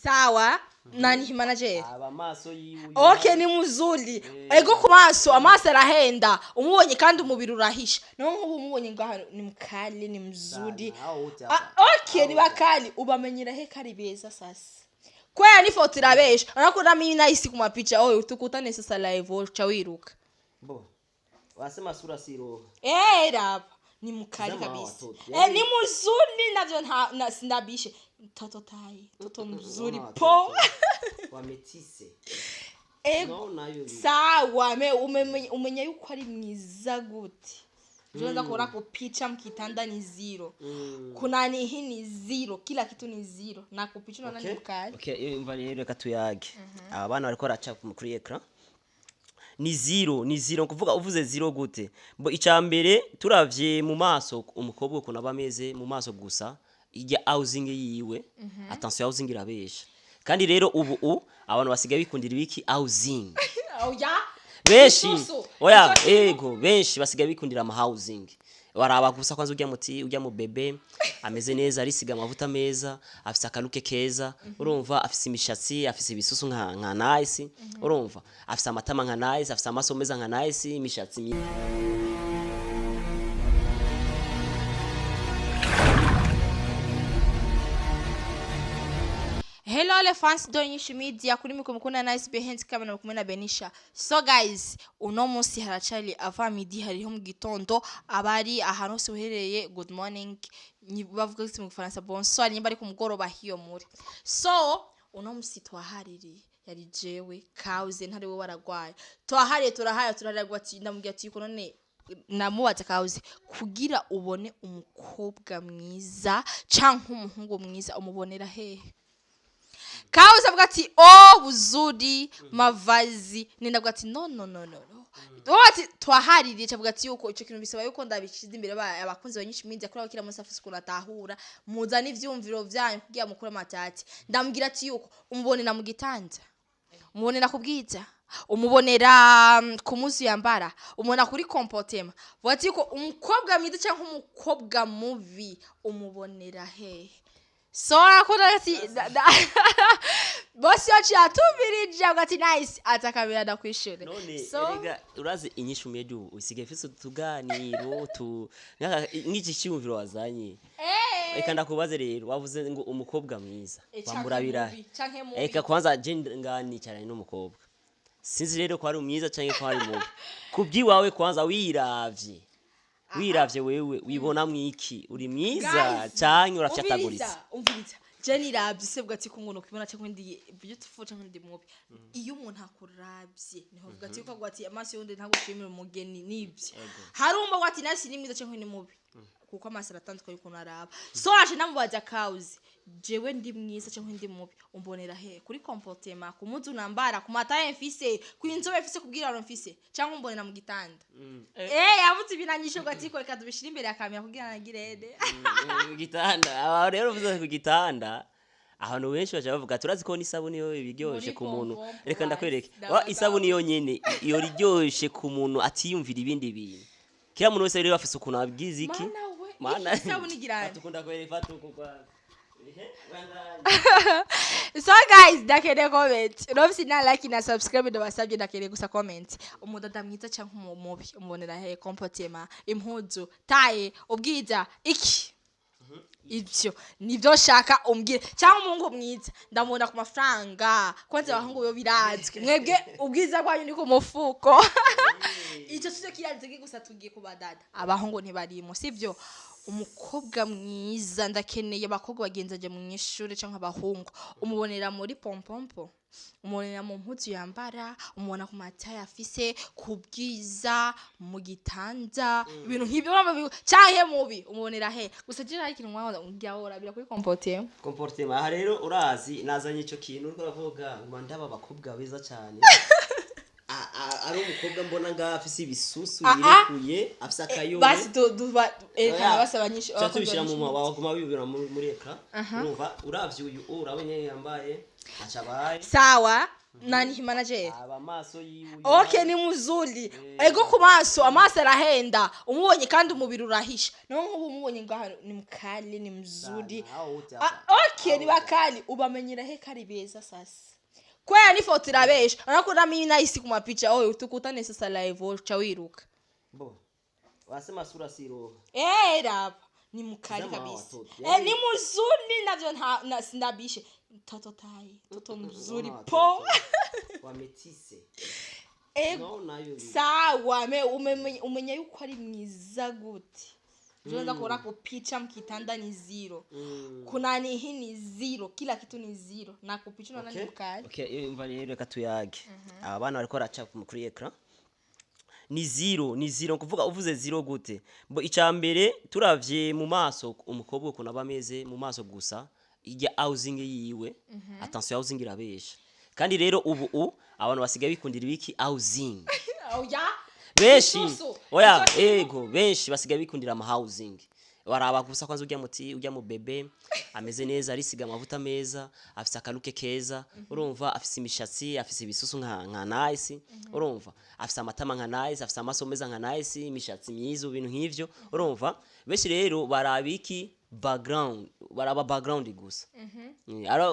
Sawa, nani manager? Aba maso yiwe. Okay, ni mzuri. Ego, ku maso, amaso arahenda umubonye, kandi umubiri urahisha. Naho nk'ubu umubonye ngaho ni mkali, ni mzuri. Sana, hao wote Ah, hapa. okay, ni bakali. Ubamenyera he kari beza? Sasa kwera n'ifoto irabesha. Urabona mimi nahisi ku mapicha, oyo tukutane sasa live, uca wiruka. Bo wasema sura si roho. Eh, raba ni mkali Zama kabisa. watoto. Eh, ni mzuri navyo, nta na, sindabishe toto tai toto mzuri. Unaona Po. watoto. Wametise. Ego. Unaona hiyo Sawa, me umenya yuko ari mwiza gute? Unaweza kuona kupicha mkitanda ni zero. Kuna ni hii ni zero, kila kitu ni zero, na kupicha unaona ni mkali. Okay, iyo imva rero reka tuyage. Aba bana bariko baraca kuri écran. Ni zero, ni zero kuvuga uvuze zero gute? Bo icya mbere, turavye mu maso umukobwa ukuntu aba ameze mu maso gusa, ijya housing yiwe. Attention, housing irabesha. Kandi rero ubu abantu basigaye bikundira ibiki? Housing. Oya. Benshi. Isusu. Oya. Isusu. Ego, benshi basigaye bikundira ama housing. Baraba gusa kwanza ujya muti ujya mu bébé ameze neza, arisiga amavuta meza, afise akaluke keza, urumva afise imishatsi, afise ibisusu nka Nice, urumva afise amatama nka Nice, afise amaso meza nka Nice, imishatsi Hello les fans de Nyishu Media, kuri mikoro mukunda Nice behind camera kumwe na Benisha. So guys, uno munsi haracari avant midi, hariho mu gitondo. Abari ahantu hose uherereye, good morning. Bavuga mu Gifaransa bonsoir, nimba ari ku mugoroba hiyo muri. So uno munsi twahaririye, yari jewe kauze ntari we waragwaye. Twahariye, turahaya, turaragwa ati ndamubwira ati yuko none namubaza kauze kugira ubone umukobwa mwiza canke umuhungu mwiza umubonera hehe? Kauze avuga ati oh, buzuri, mavazi. Nindavuga ati no, no, no, no, no. Wowe ati twahaririye, avuga ati yuko ico kintu bisaba yuko ndabishize imbere abakunzi ba Nyinshi Media, kuri kila munsi afise ukuntu atahura, muzane ivyumviro vyanyu kugira mukure amatati. Ndamubwira ati yuko umubonera mu gitanda, umubonera ku bwiza, umubonera ku munsi yambara, umubona kuri comportement. Vuga ati yuko umukobwa mwiza cyangwa umukobwa mubi umubonera hehe? So akunda ati bosi yacu yatumirije, avuga ati Nice atakamera ndakwishure. None so erega urazi Inyishu Media ubu usigaye ufise utuganiro tu nk'iki cyumviro wazanye. Reka ndakubaze rero, wavuze ngo umukobwa mwiza Canke wamurabira mubi, canke mubi. Reka kwanza je nganicaranye n'umukobwa, sinzi rero ko ari mwiza canke ko ari mubi. Kubyiwawe kwanza, wiravye wewe wibona mwiki? Uri mwiza Guys, canke urafyataguritse? umviriza, umviriza, je niravye se bwa ati ko ngo kwibona cyangwa ndi beautiful cyangwa ndi mubi. Iyo umuntu akuravye niho avuga ati ko avuga ati amaso yundi ntabwo ushimira umugeni nibyo. Harumva ngo ati Nice ni mwiza cyangwa ni mubi, kuko amaso aratandukanye ukuntu araba. So aje namubaza kauze, jewe ndi mwiza cyangwa ndi mubi umbonera he? Kuri comportement, ku muzu nambara, ku mataye mfise, ku inzobe mfise, kubwira mfise, cyangwa umbonera mu gitanda? Eh, yavuze ibinanyisho ngo ati ko reka tubishire imbere ya kamera kugira nagirede. Ku gitanda. Aba rero uvuze ku gitanda, abantu benshi baca bavuga turazi ko n'isabuni yo ibiryoshe Muri ku muntu. pompompo. Reka ndakwereke. Hasi, Isabuni yonyene iyo riryoshe ku muntu atiyumvira ibindi bintu. Kila muntu wese rero afise ukuntu abwiza iki. Mana we. Mana. Iki isabuni igirane. Atukunda kwereka fata uko kwa. Ehe, bandanye. So guys, ndakeneye comment. Urabona na like na subscribe ndabasabye. Ndakeneye gusa comment, umudada mwiza cyangwa umubi umubonera he? Comportement, impuzu, taille, ubwiza, iki? Ibyo nibyo nshaka umbwire. Cyangwa umuhungu mwiza ndamubona ku mafaranga? Kwanza abahungu bo birazwi, mwebwe ubwiza bwanyu ni ku mufuko. Icyo cyo kirazwi. Gusa tugiye ku badada, abahungu ntibarimo, sibyo? Umukobwa mwiza, ndakeneye abakobwa bagenzi mu ishuri cyangwa abahungu, umubonera muri pompompo, umubonera mu mpuzu yambara, umubona ku mataye afise, ku bwiza, mu gitanda, ibintu nk'ibyo urumva canke mubi umubonera he? Gusa je hari ikintu mwahoza ngira kuri comportement. Comportement. Aha rero urazi nazanye ico kintu uriko uravuga ngo ndaba abakobwa beza cyane. Ari umukobwa mbona ngaho afise ibisusu Ah, ah. yirekuye, afise akayobe. Basi duba erekana basi abanyinshi. Tuba tubishyira mu waguma wibira muri écran. Urumva uravye uyu, urabonye yambaye aca abaye. Sawa. Nani manager? Aba maso yiwe. Okay, ni mzuri. Ego, ku maso, amaso arahenda umubonye, kandi umubiri urahisha. Naho nk'ubu umubonye ngaha ni mkali, ni mzuri. Sana, hao wote Ah, hapa. okay, ni bakali. Ubamenyera he kari beza? Sasa kwera n'ifoto irabesha. Urabona mimi nahisi ku mapicha, oyo tukutane sasa live, uca wiruka. Bo wasema sura si roho. Eh, raba ni mkali Tazama hawa kabisa. watoto. Eh, ni mzuri navyo nta na, sindabishe mtoto tai toto mzuri. Unaona Po. watoto wametise. Ego. Unaona hiyo Sawa, me umenya yuko ari mwiza gute? Unaweza kuona kupicha mkitanda ni zero. Kuna ni hii ni zero, kila kitu ni zero na kupicha unaona ni mkali. Okay, umva rero, reka tuyage. Aba bana bariko baraca kuri écran ni zero, ni zero. Kuvuga uvuze zero gute? Bo icya mbere, turavye mu maso umukobwa ukuntu aba ameze mu maso gusa, ijya housing yiwe, attention, housing irabesha. Kandi rero ubu abantu basigaye bikundira ibiki? Housing. Oya. Benshi. Isusu. Oya. Icyo Ego, benshi basigaye bikundira ama housing. Baraba gusa kwanza ujya muti ujya mu bébé ameze neza, arisiga amavuta meza, afise akaruke keza, urumva afise imishatsi, afise ibisusu nka Nice, urumva afise amatama nka Nice, afise amaso meza nka Nice, imishatsi myiza, ibintu nk'ivyo. Urumva benshi rero baraba iki? Background. Baraba background gusa.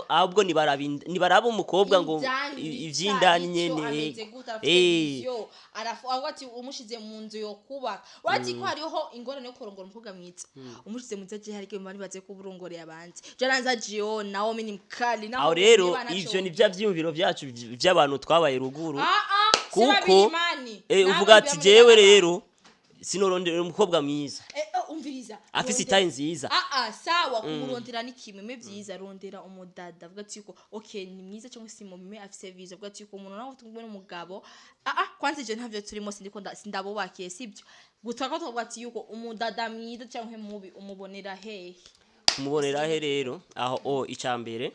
Ahubwo nibaraba umukobwa ngo Indani, ivy'indani ico nyene. Ameze gute, afite vision, avuga ati umushize mu nzu yo kubaka, urati ko hariho ingorane yo kurongora umukobwa mwiza, umushize mu nzu agiye hariko bari baze ko uburongoreye abandi jaranza jio nawe ni mkali naho. Aho rero ivyo ni bya vyiyumviro vyacu vy'abantu twabaye ruguru. Ah ah. Kuko uvuga ati jewe rero sinorondera umukobwa mwiza Umviriza. afise itaye nziza. Ah ah, sawa, kumurondera ni kimwe me vyiza. Rondera umudada avuga ati yuko okay, ni mwiza cyangwa si mume, afise vision, avuga ati yuko umuntu nawe ufite n'umugabo. Ah ah, kwanza ivyo ntavyo turimo, sindiko sindabubakiye, sibyo gutaka. Tuvuga ati yuko umudada mwiza cyangwa mubi umubonera hehe? Kumubonera he rero? Aho o icambere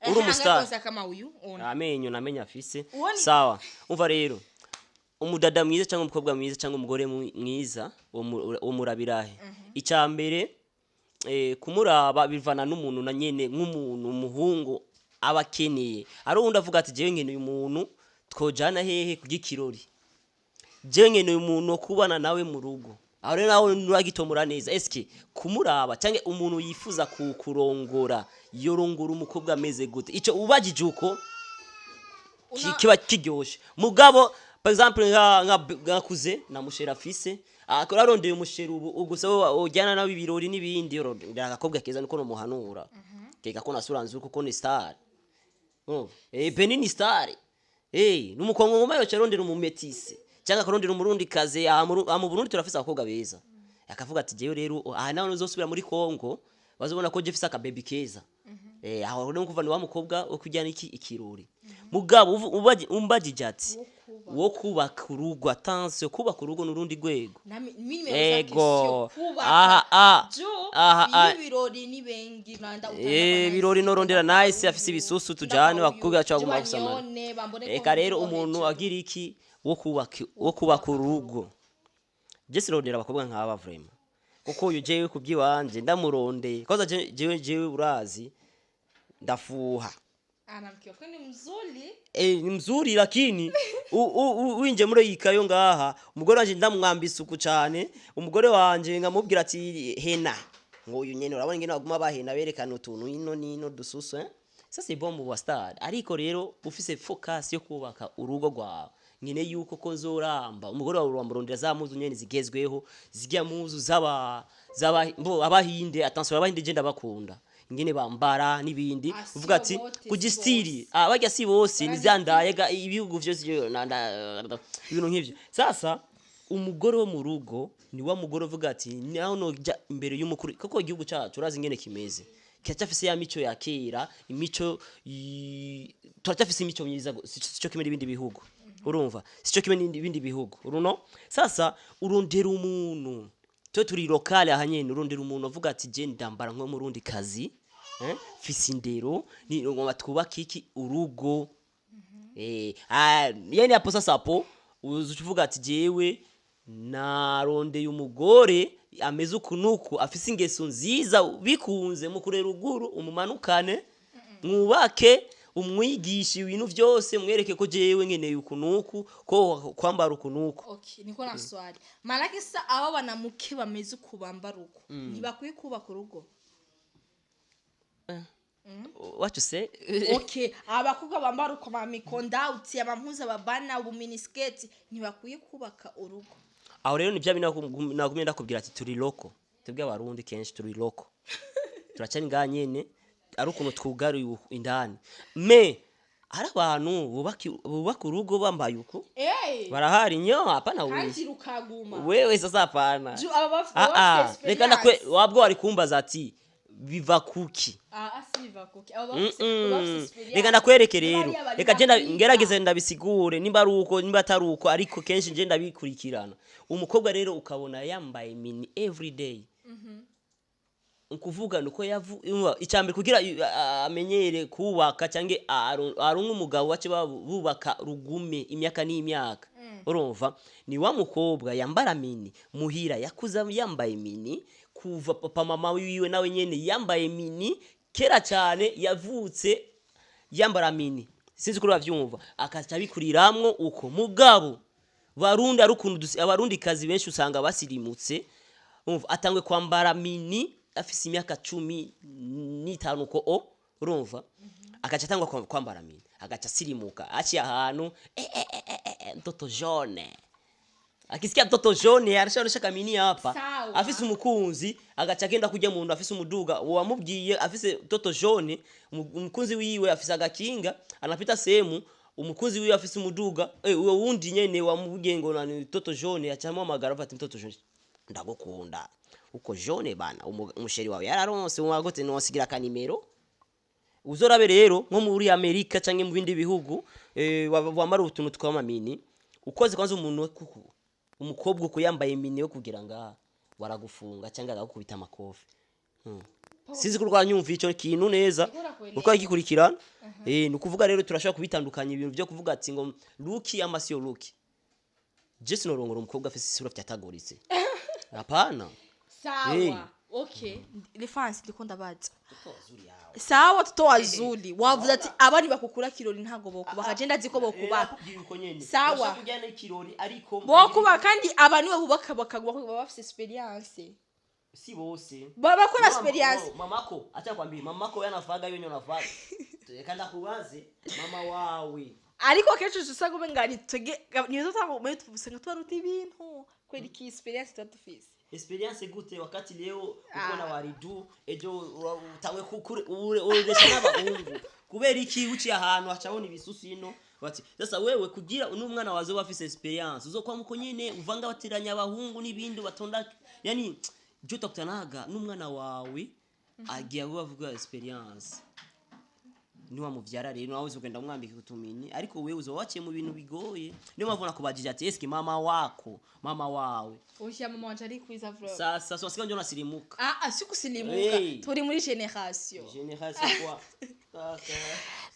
uri umustar. Kama uyu ona. Amenyo namenye afise. Uwo Sawa, umva rero, umudada mwiza cyangwa umukobwa mwiza cyangwa umugore mwiza uwo murabirahe? Icambere, kumuraba bivana n'umuntu na nyene, nk'umuntu umuhungu aba akeneye. Ari uwundi avuga ati jewe nkeneye umuntu twojana hehe kurya ikirori, jewe nkeneye umuntu wo kubana nawe mu rugo. Aho rero nawe nuragitomora neza eske kumuraba cyangwa umuntu yifuza kurongora yorongora umukobwa ameze gute? Ico ubagije uko kiba kiryoshe. Mugabo par exemple nka kuze na mushera afise akora arondeye umushera ubu gusa wowe ujyana nawe ibirori n'ibindi, urondera agakobwa keza, niko nomuhanura keka ko nasura nzuri kuko ni star. Urumva? Beni ni star, n'umukongomani yoca arondera umumetisi cyangwa akarondera umurundi kazi. Aha mu Burundi turafise abakobwa beza, akavuga ati jewe rero aha nawe nuzosubira muri Kongo bazobona ko je fise akabebi keza. Aho rero kuva ni wa mukobwa wo kujyana iki ikirori. Mugabo umbajije ati wo kubaka urugo, attention, kubaka urugo n'urundi rwego. Ego. Aha ah aha ah. Ibirori ni bengi randa. Birori norondera Nice afise ibisusu tujane bakubwira cyangwa guma gusamara. Eka rero umuntu agira iki wo kubaka urugo, je sirondera abakobwa nk'aba vraiment, kuko uyu jewe kubyiwanje ndamurondeye koza jewe urazi ndafuha. Anamkiwa ni mzuri. Ni mzuri, lakini winje muri yikayo ngaha umugore wanje ndamwamba isuku cyane, umugore wanje nkamubwira ati hena ngo uyu nyene urabona ingene baguma bahena berekana utuntu ino nino dususu, eh? Ça c'est bon mu ba star, ariko rero ufise focus yo kubaka urugo rwawe nyine yuko ko nzoramba, umugore wawe uramurondera za muzu nyene zigezweho, zijya muzu z'aba mbo abahinde. Attention, abahinde je ndabakunda ingene bambara n'ibindi. Ah, si Uvuga ati bote, si kugistiri bose. Ah, barya si bose nizandaye ga ibihugu vyose ibintu nk'ivyo. Sasa umugore wo mu rugo ni wa mugore uvuga ati naho noja imbere y'umukuru, kuko igihugu cacu urazi ingene kimeze, kiracyafise ya mico ya kera, imico turacyafise imico myiza, sico kimwe n'ibindi bihugu, urumva, sico kimwe n'ibindi bihugu uruno. Sasa urondera umuntu, twe turi locale aha nyene, urondera umuntu avuga ati je ndambara nko murundi kazi, mfise indero, ni ngoma twubaka iki urugo. Yani hapo sasa hapo uzuvuga ati jewe narondeye umugore ameze uku nuku, afise ingeso nziza, bikunze mu kurera uguru umumanukane mwubake. Umwigisha ibintu byose, mwereke ko jewe nkeneye uku nuku, ko kwambara uku nuku. Okay, niko na swali. Maanake sasa aba banamuke bameze uku, bambara uku, ntibakwiye kubaka urugo? What you say? Okay, abakobwa bambara uko, mamikondauti, amampuzu ababana, ubuminisketi, ntibakwiye kubaka urugo? Aho rero ni bya bindi nagumye ndakubwira ati turi loko. Twebwe Abarundi kenshi turi loko, turacari ngaha nyene, ari ukuntu twugaruye indani. Me hari abantu bubaka urugo bambaye uku. Barahari nyo, hapana wewe. Kandi rukaguma. Wewe sasa hapana. Ju aba Ah, ah, bafise reka ndakwe experience. wabwo wari kumbaza ati biva kuki? Ah, ah, siva kuki aba bafise experience. Reka ndakwereke rero. Bariya bari Reka genda bakwiga. ngerageze ndabisigure, nimba ari uko, nimba atari uko, ariko kenshi nje ndabikurikirana. Umukobwa rero ukabona yambaye mini everyday, ukuvuga nuko yavu icambere kugira amenyere kubaka cyangwa aronke umugabo bace bubaka rugume imyaka n'imyaka. Urumva, ni wa mukobwa yambara mini muhira, yakuze yambaye mini kuva papa mama wiwe nawe nyene yambaye mini kera cyane, yavutse yambara mini, sinzi ko uravyumva, akaca abikuriramwo uko. Mugabo Barundi ari ukuntu Abarundi kazi benshi usanga basirimutse. Urumva, atangwe kwambara mini afise imyaka 15 ko o urumva, akaca atangwa kwambara mini, agaca asirimuka, aciye ahantu mtoto jaune, akisikia mtoto jaune arashaonesha kamini hapa. Sawa. Afise umukunzi, agaca agenda kujya muntu afise umuduga wamubwiye afise mtoto jaune, umukunzi wiwe afise agakinga, anapita sehemu, umukunzi wiwe afise umuduga, uwo wundi nyene wamubwiye ngo nani mtoto jaune, acamuhamagara ati: "Mtoto jaune, ndagukunda uko jaune bana, umusheri wawe yararonse wagote, nosigira akanimero." Uzorabe rero nko muri Amerika canke mu bindi bihugu, wambara utuntu tw'amamini, ukoze kwanza umuntu kuku umukobwa uko yambaye mini yo kugira ngaha, baragufunga cyangwa agakubita amakofi. Sinzi ko rwanyumva ico kintu neza. Uko gikurikirana, ni ukuvuga rero turashobora kubitandukanya ibintu byo kuvuga ati ngo look ama sio look. Je sinorongora umukobwa afise isura fyataguritse, hapana. Sawa, okay, les fans, ndiko ndabaza. Sawa, watoto wazuri, wavuze ati abandi bakukura kirori ntago bokubaka. Je ndazi ko bokubaka. Sawa. Kujyana ikirori ariko Bokubaka, kandi aba niwe bubaka bakagwa baba bafise experience. Si bose. Baba bakora experience. No, mamako, acha kwambie, mamako yanafaga hiyo nyonafaga. Reka ndakubaze, mama wawe. Ariko kenshi usanga umenga nitwege nizo tanga usanga tubaruta ibintu kweli ki experience tuba dufise. Experience gute wakati leo uko na waridu, ejo utawe kukure uresha n'abahungu? Kubera iki? Uciye ahantu hacabona ibisusu ino, bati sasa wewe kugira n'umwana wawe azoba afise experience, uzokwa muko nyene uvanga batiranya abahungu n'ibindi batonda, yani je utakutanaga n'umwana wawe agiye avuga experience. Niwamuvyara rero nawe uzogenda umwambika utumini, ariko wewe uzoba waciye mu bintu bigoye. Niyo mpamvu nakubajije ati eske mama wako, mama wawe? Oya, mama wanje ari kwiza vro. Sasa so wasikia ndio nasilimuka. Ah ah, si kusilimuka. Hey. Turi muri generation. Generation kwa sasa.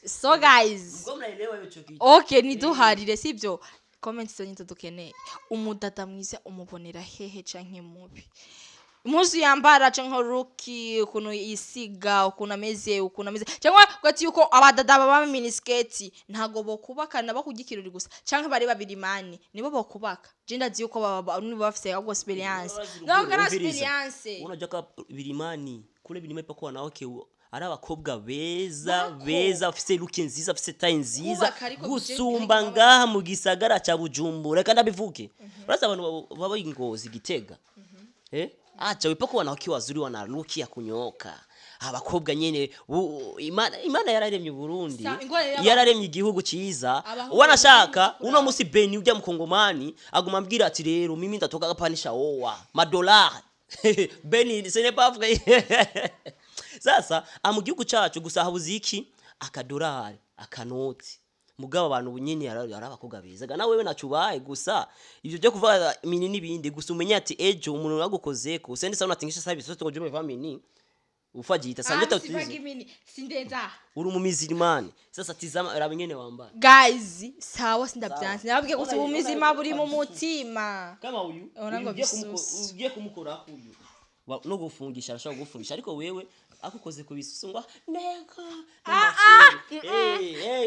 So guys, Mko mnaelewa hicho kitu? Okay, niduharire sibyo? Comment zonye dukeneye. Umudada mwiza umubonera hehe canke mubi? Impuzu yambara canke look, ukuntu yisiga, ukuntu ameze, cyangwa ugati yuko abadada baba mu minisketi ntago bokubaka nabo kurya ikirori gusa, canke bari babiri mani nibo bokubaka? Je ndazi yuko baba nibo bafise ahubwo experience no kana experience. Unajua ka bilimani kule, bilimani pako wanawake ari abakobwa beza. Bako. Beza, bafise look nziza, bafise taille nziza Kubaka ariko gusumba ngaha mu gisagara ca Bujumbura. Reka ndabivuge, urazi abantu baba Ingozi, Gitega, acha wipako wanawake wazuri wana look ya kunyoka, abakobwa nyene Imana yararemye Burundi. Ingorane Yararemye igihugu ciza. Abahungu Wanashaka bari uno musi Beni ujya mukongomani aguma ambwira ati rero mimi ndatoka kapanisha oa madolari Beni, ce n'est pas vrai. Sasa mu gihugu cacu gusa habuze iki? Akadolari, akanoti. Mugabo abantu nyene ari abakobwa beza na wewe nacubaye gusa ivyo byo kuvuga mini n'ibindi gusa, umenye ati ejo umuntu yagukozeko usende sana unatingisha sabi sote ngo jume mini ufajita sanje Ah, tatizo. sivaga imini sindenza. Uri mu mizirimani sasa, tizama raba ingene wambaye. Guys, sawa, sindavyanse, nababwiye gusa Ona- ubuzima ona- buri mu mutima. Kama uyu Ona ngo uyu ugiye bisusu. Ugiye kumukora uyu no gufungisha, arashobora kugufungisha, ariko wewe akukoze ku bisusu ngo neka. Ah, ah.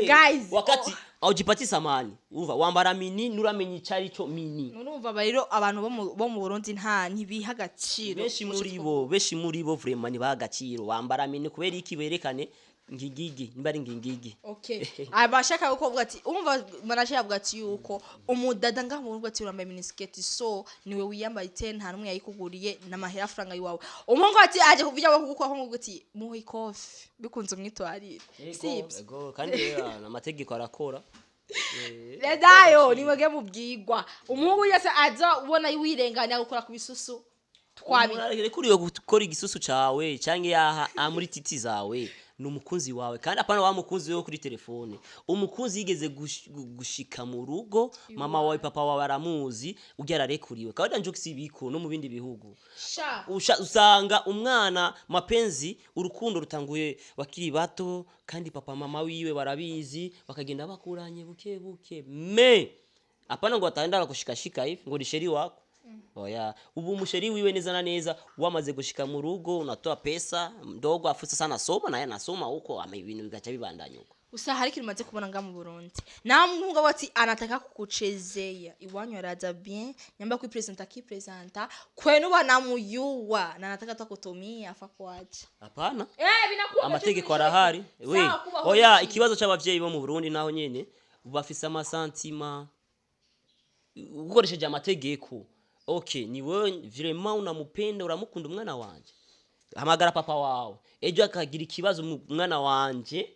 Guys, wakati oh. aujipatie samani, umva, wambara mini, nuramenya icari cyo mini. Murumva rero, abantu bo mu Burundi nta ntibiha agaciro. Benshi muri bo vraiment ntibaha agaciro. Wambara mini kubera iki? Berekane ngigigi, nimba ari ngingigi. Okay, abashaka uko uvuga ati, umva, manager avuga ati yuko umudada ngaho mu rugo ati urambaye miniskirt, so niwe wiyambaye te, nta numwe yayikuguriye, n'amahera faranga yiwawe. Umuhungu ati aje kuvuga ngo kuko ngo ati muhe ikofi bikunze umwitwarire, sibyo? Ego, kandi rero amategeko arakora. Redayo niwege mubwigwa, umuhungu wese aza ubona wirenganya gukora ku bisusu twabi. Rekuriwe gukora igisusu cawe canke yaha muri titi zawe ni umukunzi wawe, kandi apana wa mukunzi wo kuri telefone, umukunzi yigeze gushika mu rugo, mama wawe, papa wawe aramuzi, urya ararekuriwe. Kawaida njo sibiko no mu bindi bihugu. Sha. Usanga umwana mapenzi, urukundo rutanguye bakiri bato, kandi papa mama wiwe barabizi, bakagenda bakuranye buke buke. Me apana ngo ataenda kushikashika hivi ngo ni chéri wako. Oya, ubu umu chéri wiwe neza na neza wamaze gushika mu rugo, unatoa pesa ndogo, afu sasa anasoma naye, anasoma huko ama ibintu bigaca bibandanya uko. Usa hari ikintu umaze kubona nga mu Burundi, nawe umuhungu aba ati anataka kukuchezea, iwanyu araza bien, nyamba kwipresenta, akipresenta kwenu banamuyua na anataka tu kutumia afa kuacha. Hapana. Eh, binakuwa. Amategeko arahari we. Sawa, kubaho. Oya. Iki. Ikibazo c'abavyeyi bo mu Burundi naho nyene bafise ama sentiments. Ukoresheje amategeko, okay, ni wewe vraiment unamupenda, uramukunda umwana wanje, hamagara papa wawe, ejo akagira ikibazo mwana wanje,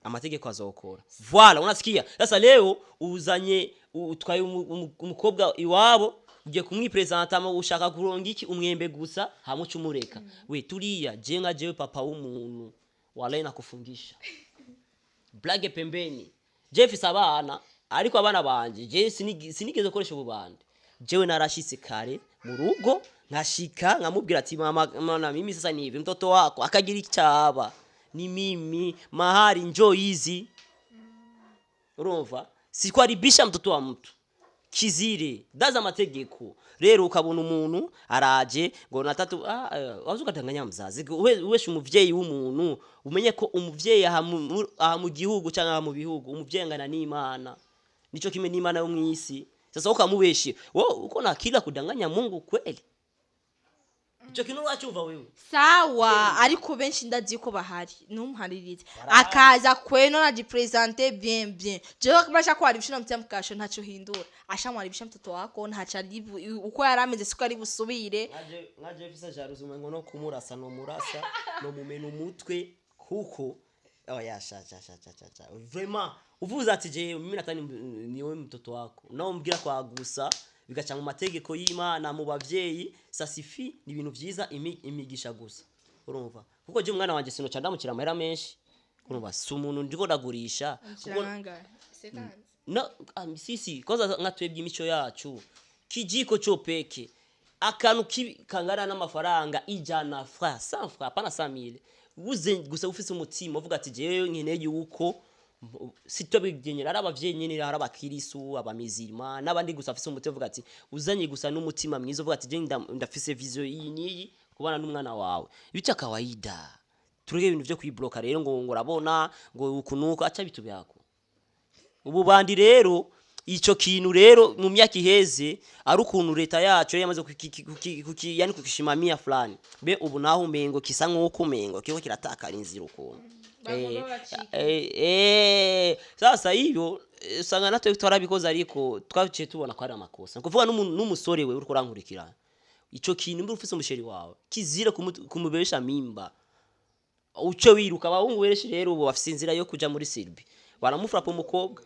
amategeko azokora. Voilà, unasikia? Sasa leo uzanye, utwaye umukobwa iwabo, ugiye kumwipresenta, ama ushaka kuronga iki, umwembe gusa, hamuca umureka. We turiya, je nka jewe papa w'umuntu, walahi nakufungisha. Blague pembeni, je mfise abana, ariko abana banje je sinigeze gukoresha ububande. Jewe narashitse kare mu rugo, nkashika nkamubwira ati: "Mama, mama, mimi sasa ni hivi, mtoto wako akagira icyaba ni mimi, mahari njoo hizi." Urumva, sikuharibisha mtoto wa mtu, kizire daza amategeko. Rero ukabona umuntu araje ngo natatu, waza ugatanganya mzazi, weshe umuvyeyi w'umuntu. Umenye ko umuvyeyi aha mu gihugu cyangwa aha mu bihugu, umuvyeyi angana n'Imana, nico kimwe n'Imana yo mw'isi. Sasa ukamubeshe wowe, uko na akili ya kudanganya Mungu kweli? Ico kintu uracyumva wewe? Sawa, ariko benshi ndazi ko bahari numuharirize akaza kweno najipresente bien bien. Jewe basha kuharibisha namtia mkasho, ntaco hindura, ashamwaribisha mtoto wako, ntaco ari uko yarameze siko ari busubire. Nkaje mfise jalousie, umengo no kumurasa no murasa, no mumena umutwe, kuko oya, sha sha sha sha sha sha, vraiment uvuze ati je mimi natani niwe mtoto wako, nawe umbwira kwa gusa bigaca mu mategeko y'Imana, mu bavyeyi, ça suffit, ni ibintu vyiza, imigisha gusa. Urumva, kuko je umwana wanje sinoca ndamukira amahera menshi. Urumva, si umuntu ndiko ndagurisha kuko no, sisi kwanza nka twebwe imico yacu, kijiko cyo peke, akantu kangana n'amafaranga 100 francs, 100 francs, hapana 100,000, uze gusa ufise umutima uvuga ati jewe nkeneye yuko sito bigenyera, ari abavyeyi nyene, ari abakirisu, abamizirima n'abandi, gusa afise umutima uvuga ati uzanye gusa n'umutima mwiza uvuga ati je ndafise vision iyi n'iyi kubana n'umwana wawe, bica kawaida. Tureke ibintu vyo kwibloka rero ngo urabona ngo uku nuko aca bitu byako ububandi. Rero ico kintu rero mu myaka iheze ari ukuntu leta yacu yari yamaze yani kukishimamia fulani be, ubu naho umengo kisa nk'uko umengo kiriko kiratakara inzira ukuntu. Bagomba bacike. Sasa hiyo usanga natwe twarabikoze, ariko twaciye tubona ko ari amakosa. Ni ukuvuga n'umusore we uriko urankurikirana, ico kintu mbe ufise umu chéri wawe, kizira kumubesha mimba, uce wiruka. Abahungu benshi rero ubu bafise inzira yo kuja muri Serbie, baramufrapa umukobwa,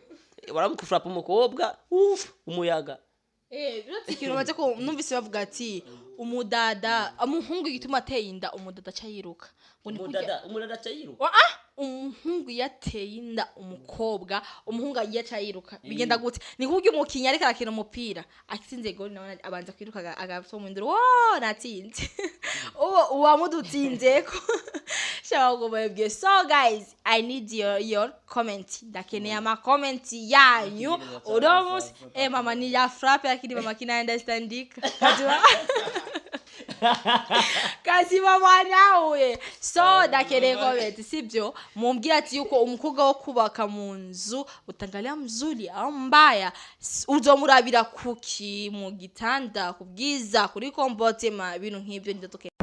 baramufrapa umukobwa, uf, umuyaga. Uretse ikintu baze ko numvise bavuga ati umudada, umuhungu igituma ateye inda umudada aca yiruka ngo ni kurya. Umudada aca yiruka. Ah, umuhungu iyo ateye inda umukobwa, umuhungu iyo aca yiruka, bigenda gute? Ni kurya umukinyi ariko arakina umupira atsinze goli, nawe abanza kwiruka agasoma mu induru: "Wo natsinze!" Uwo uwamudutsinzeko shaka ngo mwebwe. So guys, I need your comment, ndakeneye ama comment yanyu uno munsi. Mama ni ya frappe, lakini mama kina understandika. Kazima mwanawe. So ndakeneye comment, sibyo? Mumbwire ati yuko umukobwa wo kubaka mu nzu utangalia mzuri au mbaya, uzomurabira kuki? Mu gitanda, ku bwiza, kuri comportement, ibintu nk'ibyo. Ndio.